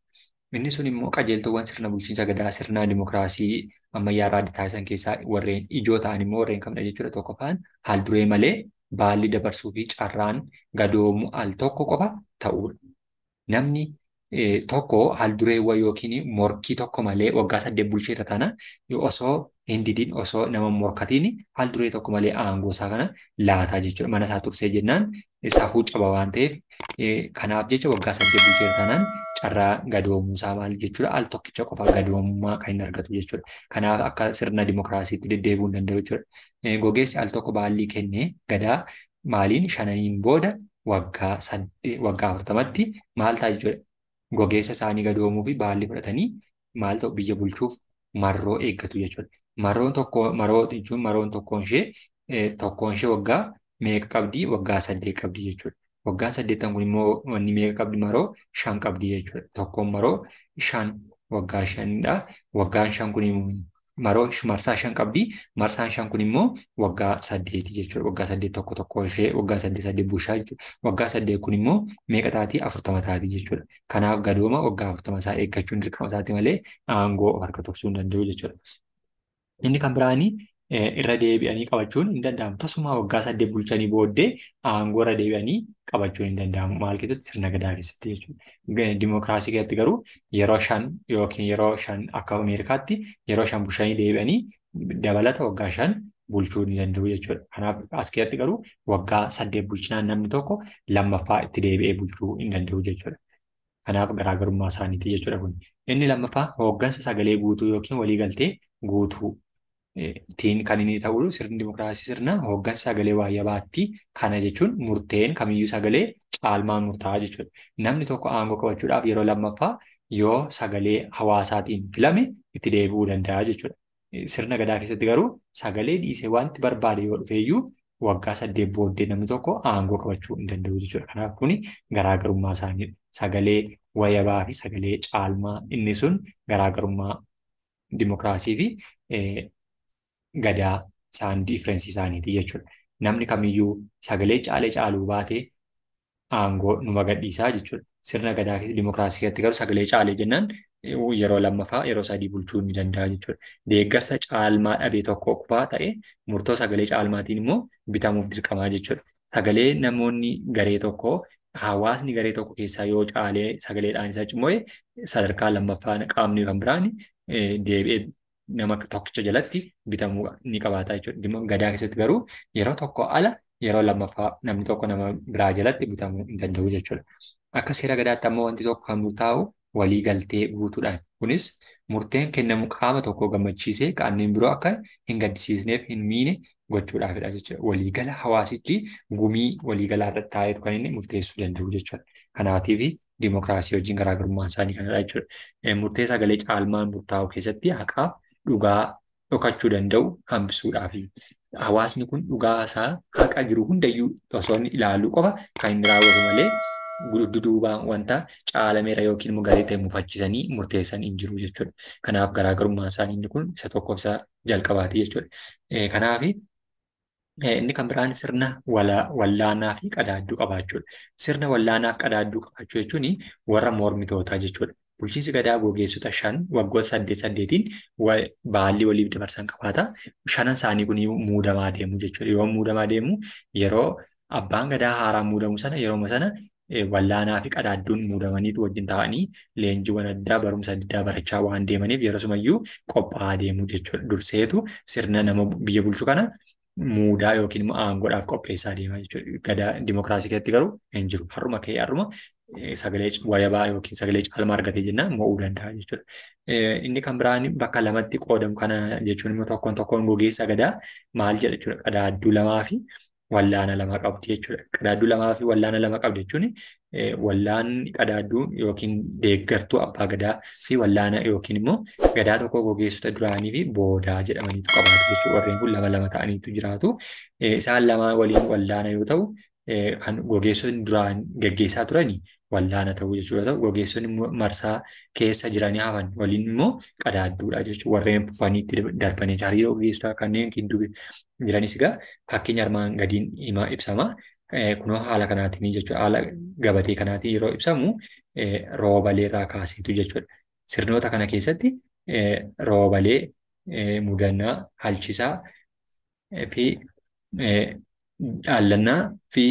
[SPEAKER 1] Inni sun immoo qajeeltowwan sirna bulchiinsa gadaa sirna dimokiraasii ammayyaa irraa adda taasisan keessaa warreen ijoo ta'an immoo warreen kamidha jechuudha. Tokkoffaan haal duree malee baalli dabarsuu fi carraan gadoomuu al tokko qofa ta'uudha. Namni tokko haal dureewwan yookiin morkii tokko malee waggaa 8 bulcheeta tana osoo hin didin osoo nama morkatiin haal duree tokko malee aangoo isaa kana laataa jechuudha. Mana isaa tursee jennaan safuu caba waan ta'eef kanaaf jecha waggaa 8 bulcheeta tanaan carraa gadoomuu isaa maal jechuudha al tokkicha qofa gadoomummaa kan hin argatu jechuudha. Kanaaf akka sirna dimokiraasiitti deddeebi'uu hin danda'u jechuudha. Gogeessi al tokko baallii kennee gadaa maaliin 5 booda waggaa 8 waggaa 40tti maal ta'a jechuudha. Gogeessa isaanii gadoomuu fi baalli fudhatanii maal ta'u biyya bulchuuf marroo eeggatu jechuudha. Marroon tokko maroo jechuun maroon tokkoon ishee waggaa meeqa qabdi? Waggaa 8 qabdi jechuudha. Waggaan 8 kun immoo wanni meeqa qabdi? Maroo 5 qabdi jechuudha. Tokkoon maroo 5 waggaa 5dha. Waggaan 5 kun maroo marsaa 5 qabdi. Marsaan 5 kun immoo waggaa 8 jechuudha. Waggaa 8 tokko tokko ishee waggaa 8 8 bulchaa jechuudha. Waggaa 8 kun immoo meeqa taati? 40 taati jechuudha. Kanaaf gadooma waggaa 40 isaa eeggachuun dirqama isaati malee aangoo of harka tursuu hin danda'u jechuudha. Inni kan biraanii irra deebi'anii qabachuun hin danda'amu. Tasuma waggaa 8 bulchanii booddee aangoo irra deebi'anii qabachuun hin danda'amu. Maal keessatti? Sirna gadaa keessatti jechuudha. Dimokiraasii keessatti garuu yeroo 5 yookiin yeroo 5 akka Ameerikaatti yeroo 5 bulchanii deebi'anii dabalata waggaa 5 bulchuu ni danda'u jechuudha. Kanaaf as keessatti garuu waggaa 8 bulchinaan namni tokko lammaffaa itti deebi'ee bulchuu hin danda'u jechuudha. Kanaaf garaagarummaa isaaniiti jechuudha kun. Inni lammaffaa hooggansa sagalee guutuu yookiin waliigaltee guutuu. tiin kan inni ta'u sirni dimokiraasii sirna hooggansa sagalee wayyabaatti. Kana jechuun murteen kamiyyuu sagalee caalmaan murtaa'a jechuudha. Namni tokko aangoo qabachuudhaaf yeroo lammaffaa yoo sagalee hawaasaatiin filame itti deebi'uu danda'a jechuudha. Sirna gadaa keessatti garuu sagalee dhiisee wanti barbaade yoo dhufeeyyuu waggaa 8 booddee namni tokko aangoo qabachuu hin danda'u jechuudha. Kanaaf kuni garaagarummaa isaaniidha. Sagalee wayyabaa fi sagalee caalmaa inni sun garaagarummaa dimokiraasii fi gadaa isaan difference isaaniiti jechuudha. Namni kamiyyuu sagalee caalee caaluu baatee aangoo numa gadhiisaa jechuudha. Sirna gadaa dimokiraasii keessatti garuu sagalee caalee jennaan yeroo lammaffaa yeroo sadii bulchuu ni danda'a jechuudha. Deeggarsa caalmaa dhabee tokko qofaa ta'e murtoo sagalee caalmaatiin immoo bitamuuf dirqamaa jechuudha. Sagalee namoonni garee tokkoo hawaasni garee tokko keessaa yoo caalee sagaleedhaan isa cimo'e sadarkaa lammaffaa qaamni kan biraan deebi'ee nama tokkicha jalatti bitamuu ni qabaata jechuudha. Gadaa keessatti garuu yeroo tokko ala yeroo lammaffaa namni tokko nama biraa jalatti bitamuu hin danda'u jechuudha. Akka seera gadaatti ammoo wanti tokko kan murtaa'u walii galtee guutuudhaan. Kunis murteen kennamu qaama tokko gammachiisee kanneen biroo akka hin gaddisiisneef hin miine gochuudhaafidha jechuudha. Waliigala hawaasichi gumii waliigalaa irratti taa'eetu kan inni murteessuu danda'u jechuudha. Kanaatiif dimokiraasii wajjin garaagarummaan isaanii kanadha jechuudha. Murtee sagalee caalmaan murtaa'u keessatti haqaaf dhugaa dhokachuu danda'u hambisuudhaafi. Hawaasni kun dhugaa isaa haqa jiru hundayyuu osoo inni ilaaluu qofa kan inni raawwatu malee duduubaan wanta caalameera yookiin immoo garee ta'e mufachiisanii murteessan hin jiru jechuudha. Kanaaf garaagarummaan isaanii inni kun isa tokkoof isa jalqabaati jechuudha. Kanaaf inni kan biraan sirna wallaanaa fi qadaadduu qabaachuudha. Sirna wallaanaa fi qadaadduu qabaachuu jechuun warra mormitootaa jechuudha. Bulchiinsi gadaa gogeessota 5 waggoota 8 8 baalli waliif dabarsan qabaata. 5 isaanii kun muudamaa deemu jechuudha. Yeroo muudamaa deemu yeroo abbaan gadaa haaraa muudamu sana yeroo sana wallaanaa fi qadaadduun muudamaniitu wajjin ta'anii leenjiiwwan addaa barumsa addaa barachaa waan deemaniif yeroo sumayyuu qophaa'aa deemu jechuudha. Durseetu sirna nama biyya bulchu kana muudaa yookiin immoo aangoodhaaf qopheessaa deema jechuudha. Gadaa dimokiraasii keessatti garuu hin jiru. Har'uma ka'ee har'uma sagalee wayabaa yookiin sagalee caalmaa argatee jennaan mo'uu danda'a jechuudha. Inni kan biraan bakka lamatti qoodamu kana jechuun immoo tokkoon tokkoon gogeessa gadaa maal jedha jechuudha. Qadaadduu 2 fi wallaana 2 qabdi jechuudha. Qadaadduu 2 fi wallaana 2 qabdi jechuun wallaanni qadaadduu yookiin deeggartuu abbaa gadaa fi wallaana yookiin immoo gadaa tokko gogeessota duraanii fi boodaa jedhamaniitu qabaatu jechuudha. Warreen kun 2 2 ta'aniitu jiraatu. Isaan lamaan waliin wallaana yoo ta'u kan gogeessonni duraan geggeessaa turanii wallaana ta'uu jechuudha. Gogeessonni marsaa keessa jiranii hafan waliin immoo qadaadduudha jechuudha. Warreen fufanii itti darbanii hariiroo gogeessotaa kanneen gidduu jiranis egaa fakkeenya armaan gadiin ibsama. Kunoo haala kanaatiin jechuudha. Haala gabatee kanaatiin yeroo ibsamu roobalee irraa kaaseetu jechuudha. Sirnoota kana keessatti roobalee, mudannaa, halchisaa fi dhaallannaa fi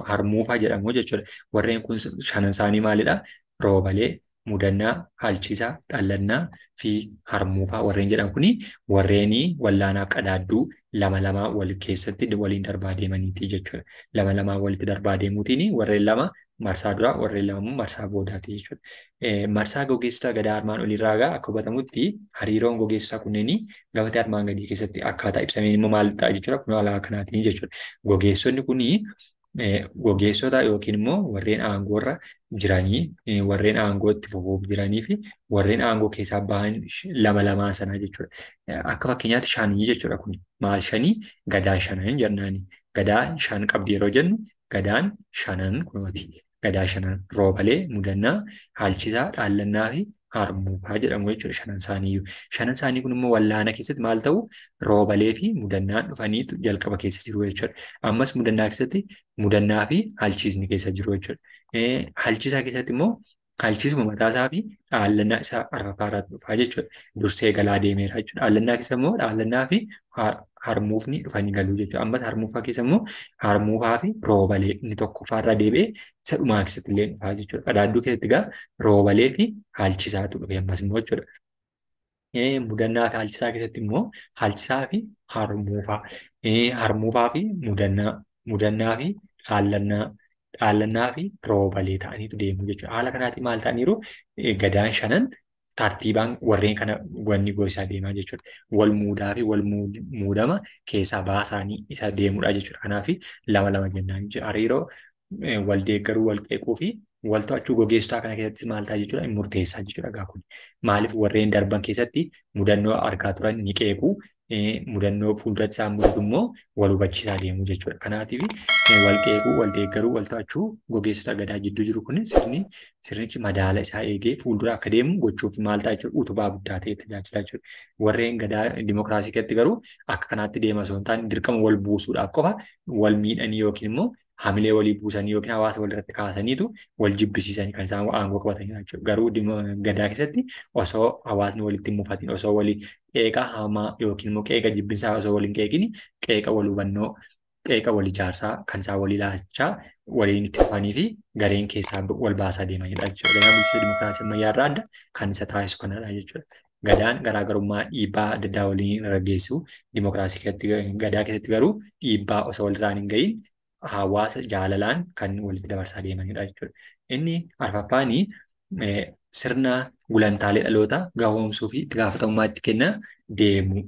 [SPEAKER 1] harmuufaa jedhamu jechuudha. Warreen kun shanan isaanii maalidha? Roobalee, mudannaa, halchisaa, dhaallannaa fi harmuufaa warreen jedhan kuni warreen wallaanaaf qadaadduu 2 2 wal keessatti waliin darbaa deemaniiti jechuudha. 2 2 walitti darbaa deemuutiin warreen 2 marsaa duraa warreen 2 immoo marsaa boodaati jechuudha. Marsaa gogeessota gadaa armaan oliirraa egaa akka hubatamutti hariiroon gogeessotaa kunneen gabatee armaan gadii keessatti akkaataa ibsameen immoo maal ta'a jechuudha. Kun haala kanaatiin jechuudha. Gogeessonni kuni gogeessota yookiin immoo warreen aangoorra jiranii warreen aangoo itti fufuuf jiranii fi warreen aangoo keessaa bahan 2 2 sana jechuudha. Akka fakkeenyaatti 5 jechuudha kun maal 5 gadaa 5 jennaani. Gadaa 5 qabdi yeroo jennu gadaan 5 kunooti. Gadaa 5 roobalee, mudannaa, halchisaa, dhaallannaa fi harmuufaa jedhamu jechuudha shanan isaaniiyyuu. Shanan isaanii kun immoo wallaana keessatti maal ta'u roobalee fi mudannaan dhufaniitu jalqaba keessa jiru jechuudha. Ammas mudannaa keessatti mudannaa fi halchiisni keessa jiru jechuudha. Halchisaa keessatti immoo halchiisuma mataa isaa fi dhaallannaa isaa arfaffaa irratti dhufaa jechuudha. Dursee galaa deemeera jechuudha. Dhaallannaa keessa immoo dhaallannaa fi harmuufni dhufanii galuu jechuudha. Ammas harmuufaa keessa immoo harmuufaa fi roobalee inni tokkoffaa irra deebi'ee isa dhumaa keessatti illee dhufaa jechuudha. Qadaadduu keessatti egaa roobalee fi halchisaatu dhufe ammas immoo jechuudha. Mudannaa fi halchisaa keessatti immoo halchisaa fi harmuufaa, harmuufaa fi mudannaa, mudannaa fi dhaallannaa, dhaallannaa fi roobalee ta'aniitu deemu jechuudha. Haala kanaatiin maal ta'aniiru gadaan shanan Tartiibaan warreen kana wanni gorsaa deemaa jechuudha. Wal muudaa fi wal muudama keessaa baasaanii isa deemudha jechuudha. Kanaaf lama lama jennaan jechuudha. Hariiroo wal deeggaruu, wal qeequu fi wal to'achuu gogeessotaa kana keessatti maal ta'a jechuudha? Murteessaa jechuudha egaa kun. Maaliif warreen darban keessatti mudannoo argaa turan ni qeequu, mudannoo fuulduratti isaan mudatu immoo wal hubachiisaa deemuu jechuudha. Kanaatiif wal qeequu, wal deeggaruu, wal to'achuu gogeessota gadaa jidduu jiru kun sirnichi madaala isaa eegee fuuldura akka deemu gochuuf maal ta'a jechuudha? Utubaa guddaa ta'e tajaajila jechuudha. Warreen gadaa dimokiraasii keessatti garuu akka kanaatti deema osoo hin taane dirqama wal buusuudhaaf qofa wal miidhanii yookiin immoo hamilee walii buusanii yookiin hawaasa walirratti kaasaniitu wal jibbisiisanii kan isaan aangoo qabatanidha jechuudha. Garuu gadaa keessatti osoo hawaasni walitti hin mufatin, osoo walii qeeqa hamaa yookiin immoo qeeqa jibbinsaa osoo waliin qeeqini, qeeqa wal hubannoo, qeeqa wal ijaarsaa kan isaan walii laachaa waliin itti dhufanii fi gareen keessaa wal baasaa deemanidha jechuudha. Gadaan bulchiinsa dimokiraasii ammayyaa irraa adda kan isa taasisu kanadha jechuudha. Gadaan garaagarummaa dhiibbaa adda addaa waliin irra geessisu dimokiraasii keessatti, gadaa keessatti garuu dhiibbaa osoo walirraan hin gahin hawaasa jaalalaan kan walitti dabarsaa deemanidha jechuudha. Inni arfaffaani sirna gulantaalee dhaloota gahoomsuu fi itti gaafatamummaa itti kenna deemu.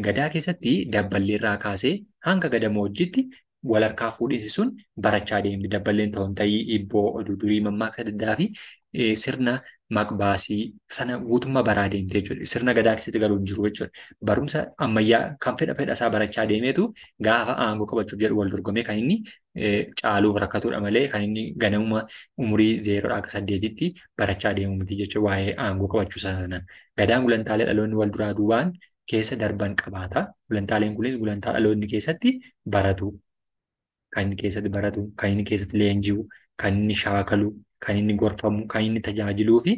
[SPEAKER 1] Gadaa keessatti dabballee irraa kaasee hanga gadamoojjiitti wal harkaa fuudhinsi sun barachaa deemti. Dabballeen ta'uun ta'ii, hibboo, oduu durii, mammaaksa adda addaa fi sirna maqbaasii sana guutummaa baraa deemte jechuudha. Sirna gadaa keessatti garuu hin jiru jechuudha. Barumsa ammayyaa kan fedha fedha isaa barachaa deemeetu gaafa aangoo qabachuuf jedhu wal dorgomee kan inni caaluuf rakkatudha malee kan inni ganamuma umurii 0 akka 8tti barachaa deemu miti jechuudha waa'ee aangoo qabachuu sana. Gadaan gulantaalee dhaloonni wal duraa duubaan keessa darban qabaata. Gulantaaleen kunis gulantaa dhaloonni keessatti baratu. Kan inni keessatti baratu, kan inni keessatti leenji'u, kan inni shaakalu, kan inni gorfamu, kan inni tajaajiluu fi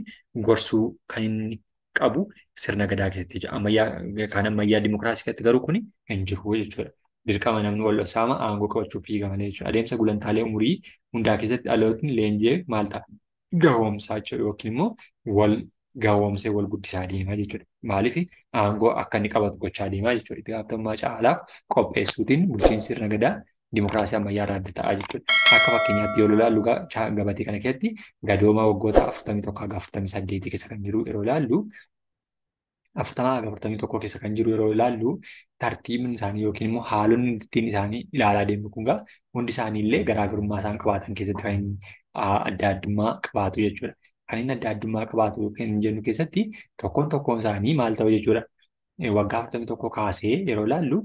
[SPEAKER 1] gorsuu kan inni qabu sirna gadaa keessatti jechuudha. Ammayyaa kan ammayyaa dimokiraasii keessatti garuu kun hin jiru jechuudha. Dirqama namni wal saama aangoo qabachuuf fiiga malee jechuudha. Adeemsa gulantaalee umurii hundaa keessatti dhalootni leenji'ee maal ta'a? Gahoomsaa jechuudha yookiin immoo wal gahoomsee wal guddisaa deemaa jechuudha. Maaliif aangoo akka inni qabatu gochaa deemaa jechuudha. Itti gaafatamummaa caalaaf qopheessuutiin bulchiinsi sirna gadaa dimokiraasii ammayyaa irraa adda ta'a jechuudha. Akka fakkeenyaatti yoo ilaallu gabatee kana keessatti gadooma waggoota 41 haga 48 keessa kan jiru yeroo ilaallu, 40 haga 41 keessa kan jiru yeroo ilaallu, tartiibni isaanii yookiin immoo haalonni ittiin isaanii ilaalaa deemnu kun hundi isaanii illee garaagarummaa isaan qabaatan keessatti kan inni adda addummaa qabaatu jechuudha. Kan inni adda addummaa qabaatu kan jennu keessatti tokkoon tokkoon isaanii maal ta'u jechuudha. Waggaa 41 kaasee yeroo ilaallu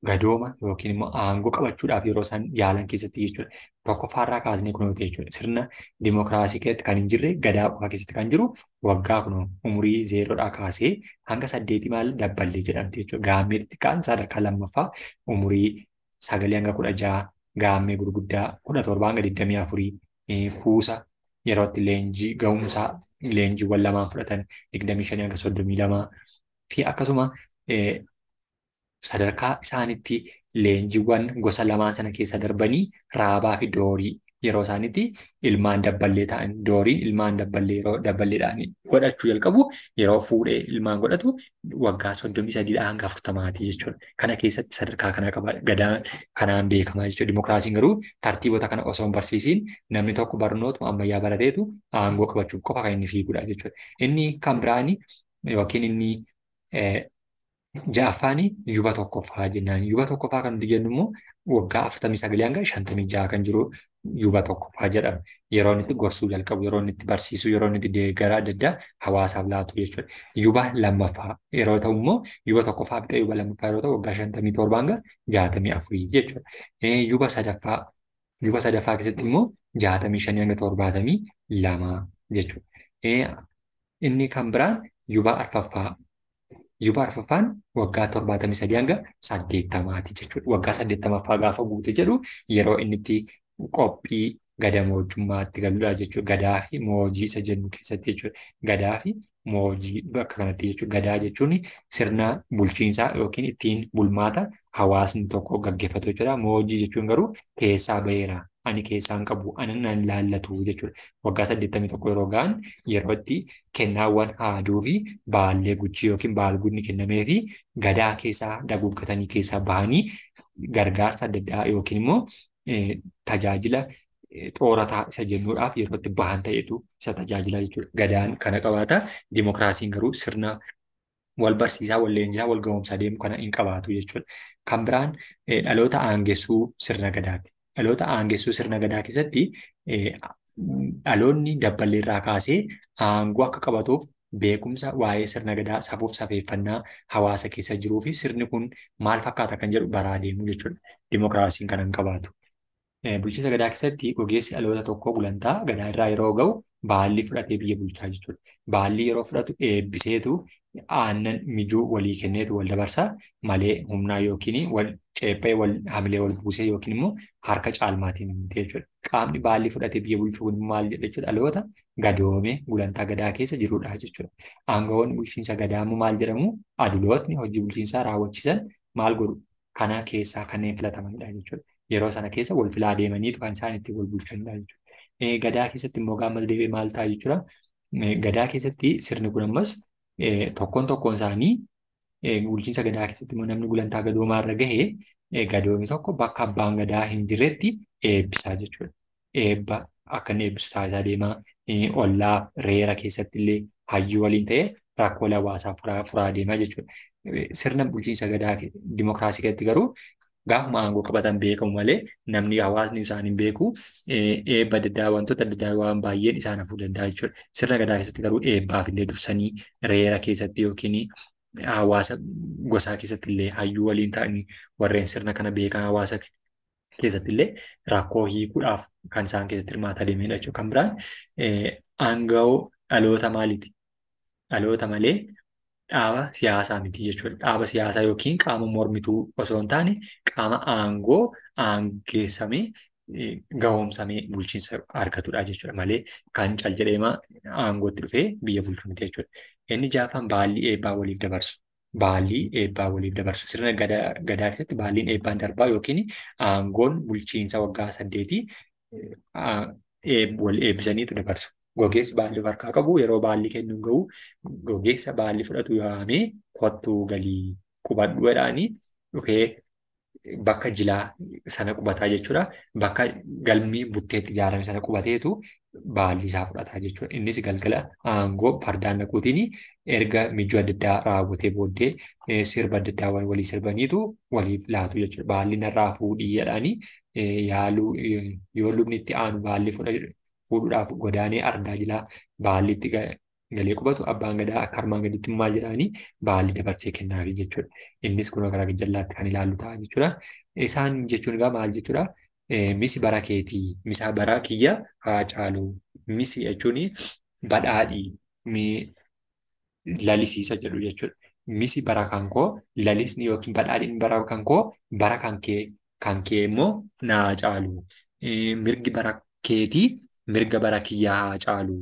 [SPEAKER 1] gadooma yookiin immoo aangoo qabachuudhaaf yeroo isaan yaalan keessatti jechuudha. Tokkoffaarraa kaasnee kunuunte jechuudha. Sirna dimokiraasii keessatti kan hin jirre gadaa qofa keessatti kan jiru waggaa kun umurii 0 kaasee hanga 8 maal dabballee jedhamti jechuudha. Gaammee xixiqqaan sadarkaa lammaffaa umurii 9 hanga 16, gaammee gurguddaa 17 hanga 24, kuusa yeroo itti leenjii ga'umsaa leenjiiwwan lamaan fudhatan 25 hanga 32 fi akkasuma sadarkaa isaanitti leenjiiwwan gosa lamaan sana keessa darbanii raabaa fi doorii yeroo isaanitti ilmaan dabballee ta'an, dooriin ilmaan dabballee yeroo dabballeedhaan godhachuu jalqabu yeroo fuudhee ilmaan godhatu waggaa 33 hanga 40 jechuudha. Kana keessatti sadarkaa kana qaba gadaan kanaan beekamaa jechuudha. Dimokiraasiin garuu tartiibota kana osoo hin barsiisiin namni tokko barnootuma ammayyaa barateetu aangoo qabachuuf qofa kan inni fiigudha jechuudha. Inni kan biraani yookiin inni ja'affaani yuba tokkoffaa jennaan. Yuba tokkoffaa kan nuti jennu immoo waggaa 49 hanga 56 kan jiru yuba tokkoffaa jedhama. Yeroo inni itti gorsuu jalqabu, yeroo inni itti barsiisu, yeroo inni itti deeggaraa adda addaa hawaasaaf laatu jechuudha. Yuba lammaffaa yeroo ta'u immoo yuba tokkoffaa fixee yuba lammaffaa yeroo ta'u waggaa 57 hanga 64 jechuudha. Yuba sadaffaa keessatti immoo 65 hanga 72 jechuudha. Inni kan biraan yuba arfaffaa. Yuba arfaffaan waggaa 73 hanga 80 jechuudha. Waggaa 80ffaa gaafa guute jedhu yeroo inni itti qophii gadamoojjummaatti galudha jechuudha. Gadaa fi moojii isa jennu keessatti jechuudha. Gadaa fi moojii bakka kanatti jechuudha. Gadaa jechuun sirna bulchiinsaa yookiin ittiin bulmaata hawaasni tokko gaggeeffatu jechuudha. Moojii jechuun garuu keessaa baheera. Ani keessaan qabu, ani nan laallatu jechuudha. Waggaa 81 yeroo ga'an yeroo itti kennaawwan haaduu fi baallee guchii yookiin baalgudni kennamee fi gadaa keessaa daguuggatanii keessaa bahanii gargaarsa adda addaa yookiin immoo tajaajila xoorataa isa jennuudhaaf yeroo itti bahan ta'etu isa tajaajila jechuudha. Gadaan kana qabaata. Dimookiraasiin garuu sirna wal barsiisaa, wal leenjisaa, wal ga'oomsaa deemu kana hin qabaatu jechuudha. Kan biraan dhaloota aangessuu sirna gadaati. Dhaloota aangessuu sirna gadaa keessatti dhaloonni dabballee irraa kaasee aangoo akka qabatuuf beekumsa waa'ee sirna gadaa safuuf safeeffannaa hawaasa keessa jiruu fi sirni kun maal fakkaata kan jedhu baraa deemu jechuudha. Dimookiraasiin kana hin qabaatu. Bulchiinsa gadaa keessatti gogeessi dhaloota tokkoo gulantaa gadaa irraa yeroo ga'u baallii fudhatee biyya bulchaa jechuudha. Baallii yeroo fudhatu eebbiseetu aannan mijuu walii kenneetu wal dabarsa malee humnaa yookiin wal ceephee wal hamilee wal buusee yookiin immoo harka caalmaatiin miti jechuudha. Qaamni baallii fudhatee biyya bulchuu kun maal jedha jechuudha? Dhaloota gadoome gulantaa gadaa keessa jirudha jechuudha. Aangawoonni bulchiinsa gadaa immoo maal jedhamu? Adulootni hojii bulchiinsaa raawwachiisan maal godhu? Kana keessaa kanneen filatamanidha jechuudha. Yeroo sana keessa wal filaa deemaniitu kan isaan ittiin wal bulchanidha jechuudha. Gadaa keessatti immoo gaafa deebi'ee maal ta'a jechuudha. Gadaa keessatti sirni kun ammas tokkoon tokkoon isaanii bulchiinsa gadaa keessatti immoo namni gulantaa gadoomaa irra gahe gadoomi tokko bakka abbaan gadaa hin jirretti eebbisaa jechuudha. Eebba akka inni eebbisu taasisaa deemaa ollaa reera keessatti illee hayyuu waliin ta'ee rakkoolee hawaasaa furaa deemaa jechuudha. Sirna bulchiinsa gadaa dimookiraasii keessatti garuu gaafuma aangoo qabatan beekamu malee namni hawaasni isaan hin beeku eebba adda addaa wantoota adda addaa waan baay'een isaan hafuu danda'a jechuudha. Sirna gadaa keessatti garuu eebbaaf illee dursanii reera keessatti yookiin hawaasa gosaa keessatti illee hayyuu waliin ta'anii warreen sirna kana beekan hawaasa keessatti illee rakkoo hiikuudhaaf kan isaan keessatti hirmaataa deemanidha jechuudha. Kan biraan aangawoo dhaloota maaliiti? Dhaloota malee dhaaba siyaasaa miti jechuudha. Dhaaba siyaasaa yookiin qaama mormituu osoo hin taane qaama aangoo aangeessamee gahoomsamee bulchiinsa argatudha jechuudha malee kan cal jedheema aangootti dhufee biyya bulchu miti jechuudha. Inni ja'affaan baallii eebbaa waliif dabarsu. Baallii eebbaa waliif dabarsu. Sirna gadaa keessatti baalliin eebbaan darbaa yookiin aangoon bulchiinsa waggaa 8 wal eebbisaniitu dabarsu. Gogeessi baallii of harkaa qabu yeroo baalli kennu gahu gogeessa baalli fudhatu yaamee kottuu galii qubadhu jedhaanii dhufee bakka jilaa sana qubataa jechuudha. Bakka galmi butteetti ijaarame sana qubateetu baalli isaa fudhataa jechuudha. Innis galgala aangoo fardaan dhaquutiin erga mijuu adda addaa raawwatee booddee sirba adda addaa walii sirbaniitu waliif laatu jechuudha. Baalli narraa fuudhii jedhaanii yaaluu yoo lubni itti aanu baalli fuudhuudhaaf godaanee ardaa jilaa baalli itti galee qubatu abbaan gadaa akka armaan gaditti maal jedhaanii baalli dabarsee kennaafi jechuudha. Innis kun karaa jallaatti kan ilaallu ta'a jechuudha. Isaan jechuun egaa maal jechuudha? Misi bara keetii, misa bara kiyya haa caalu. Misi jechuun badhaadhii, lalisiisa jedhu jechuudha. Misi bara kan koo lalisni yookiin badhaadhiin bara kan koo bara kan kee immoo naa caalu. Mirgi bara keetii mirga bara kiyyaa haa caalu.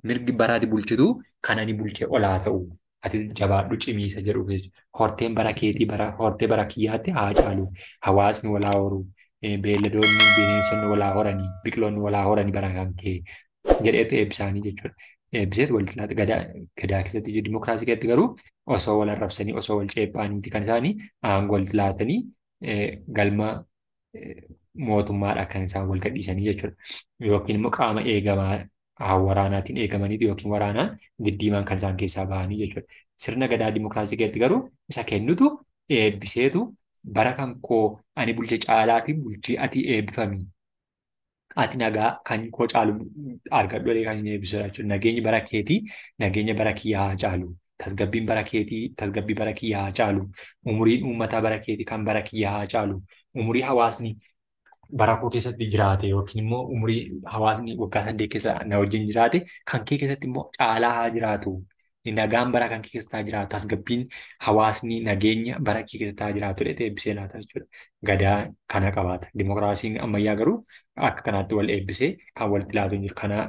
[SPEAKER 1] Mirgi bara ati bulchitu kan ani bulchee olaa ta'u. Ati jabaadhu cimiisa jedhu. Horteen bara keetii hortee bara kiyyaatti haa caalu. Hawaasni walaa horu. Beelladoonni bineensonni walaa horanii biqiloonni walaa horanii bara kan kee jedheetu eebbisaanii jechuudha. Eebbiseetu walitti laata gadaa keessatti dimookiraasii keessatti garuu osoo wal arrabsanii osoo wal ceephaaniiti kan isaanii aangoo walitti laatanii galma mootummaadha kan isaan wal gadhiisanii jechuudha. Yookiin immoo qaama eegamaa waraanaatiin eegamaniitu yookiin waraanaan diddiimaan kan isaan keessaa bahanii jechuudha. Sirna gadaa dimookiraasii keessatti garuu isa kennutu eebbiseetu bara kan koo ani bulche caalaatiin bulchii ati eebbifami. Ati nagaa kan koo caalu argadhu jedhee kan inni eebbisudha jechuudha. Nageenyi bara keetii nageenya bara kiyyaa haa caalu. Tasgabbiin bara keetii tasgabbii bara kiyyaa haa caalu. Umuriin uummataa bara keetii kan bara kiyyaa haa caalu. Umurii hawaasni bara koo keessatti jiraate yookiin immoo umurii hawaasni waggaa 8 keessa na wajjin jiraate kan kee keessatti immoo caalaa haa jiraatu. Nagaan bara kan kee keessatti haa jiraatu. Tasgabbiin hawaasni nageenya bara kee keessatti haa jiraatu jedhee eebbisee laata jechuudha. Gadaa kana qabaata. Dimookiraasiin ammayyaa garuu akka kanaatti wal eebbisee kan walitti laatu hin jiru. Kana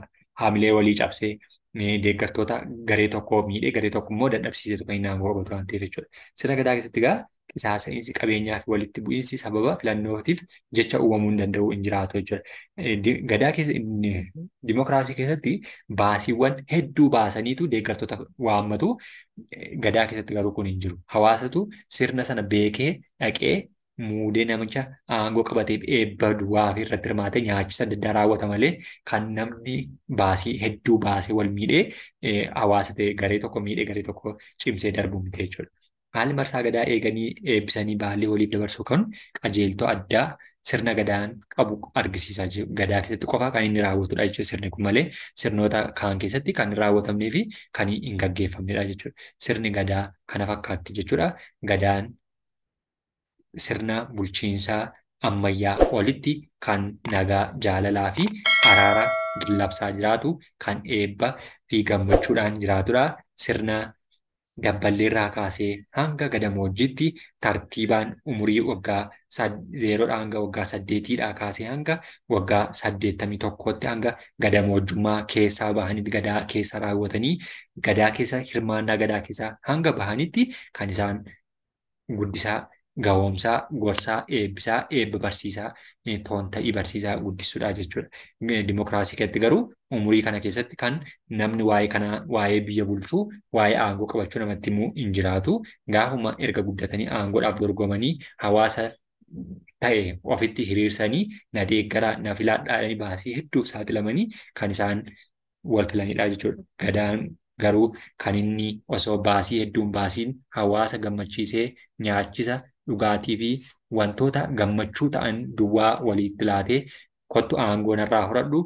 [SPEAKER 1] haamilee walii cabsee deeggartoota garee tokkoo miidhee garee tokko immoo dadhabsiiseetu kan inni aangoo qabatu waan ta'eef jechuudha. Sirna gadaa keessatti egaa qisaasa'iinsi qabeenyaa fi walitti bu'iinsi sababa filannootiif jecha uumamuu hin danda'u hin jiraatu jechuudha. Gadaa keessa dimookiraasii keessatti baasiiwwan hedduu baasaniitu deeggartoota waammatu. Gadaa keessatti garuu kun hin jiru. Hawaasatu sirna sana beekee dhaqee muudee namicha aangoo qabateef eebba duwwaa fi irratti hirmaatee nyaachisa adda addaa raawwata malee kan namni baasii hedduu baasee wal miidhee hawaasa ta'e garee tokko miidhee garee tokko cimsee darbu miti jechuudha. Haalli marsaa gadaa eeganii eebbisanii baallee waliif dabarsuu kan qajeeltoo addaa sirna gadaan qabu argisiisaa jiru. Gadaa keessatti qofa kan inni raawwatudha jechuudha sirni kun malee sirnoota kaan keessatti kan hin raawwatamnee fi kan hin gaggeeffamnedha jechuudha. Sirni gadaa kana fakkaatti jechuudha. Gadaan sirna bulchiinsaa ammayyaa olitti kan nagaa, jaalalaa fi araara labsaa jiraatu, kan eebba fi gammachuudhaan jiraatudha. Sirna dabballeerraa kaasee hanga gadamoojiitti tartiibaan umurii waggaa 0 hanga waggaa 8 kaasee hanga waggaa 81tti hanga gadamoojjummaa keessaa bahanitti gadaa keessa raawwatanii gadaa keessa hirmaannaa gadaa keessaa hanga bahanitti kan isaan guddisaa, gahoomsaa, gorsaa, eebbisaa, eebba barsiisaa, toonta'ii barsiisaa guddisuudha jechuudha. Dimokiraasii keessatti garuu umurii kana keessatti kan namni waa'ee kanaa, waa'ee biyya bulchuu, waa'ee aangoo qabachuu namatti himuu hin jiraatu. Gaafuma erga guddatanii aangoodhaaf dorgomanii hawaasa ta'e ofitti hiriirsanii na deeggaraa, na filadhaa baasii hedduuf saaxilamanii kan isaan wal filanidha jechuudha. Gadaan garuu kan inni osoo baasii hedduun baasiin hawaasa gammachiisee nyaachisa, dhugaatii fi wantoota gammachuu ta'an duwwaa walitti laatee kottu aangoo narraa horadhu,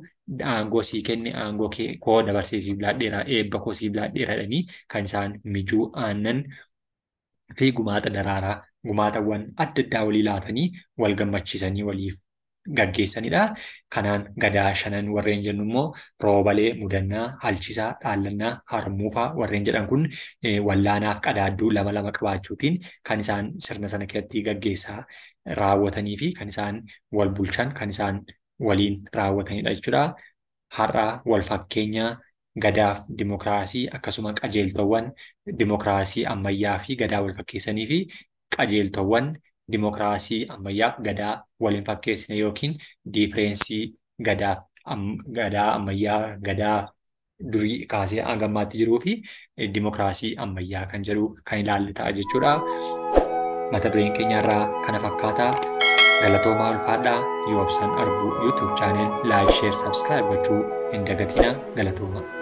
[SPEAKER 1] aangoo sii kenne, aangoo koo dabarsee siif laadheera, eebba koo siif laadheera jedhanii kan isaan mijuu aannan fi gumaata daraaraa, gumaatawwan adda addaa walii laatanii wal gammachiisanii waliif gaggeessanidha. Kanaan gadaa shanan warreen jennu immoo roobalee, mudannaa, halchisaa, dhaallannaa, harmuufaa warreen jedhan kun wallaanaaf qadaadduu lama lama qabaachuutiin kan isaan sirna sana keessatti gaggeessaa raawwatanii fi kan isaan wal bulchan, kan isaan waliin raawwatanidha jechuudha. Har'a wal fakkeenya gadaaf dimokiraasii akkasuma qajeeltowwan dimokiraasii ammayyaa fi gadaa wal fakkeessanii fi qajeeltowwan dimokiraasii ammayyaaf gadaa waliin fakkeessine yookiin diifireensii gadaa ammayyaa gadaa durii kaasee hanga ammaatti jiruu fi dimokiraasii ammayyaa kan jedhu kan ilaalle ta'a jechuudha. Mata dureen keenya irraa kana fakkaata. Galatoomaa ulfaadhaa. Yoobsan Arbuu YouTube channel like, share, subscribe gochuu hin dagatinaa. Galatoomaa.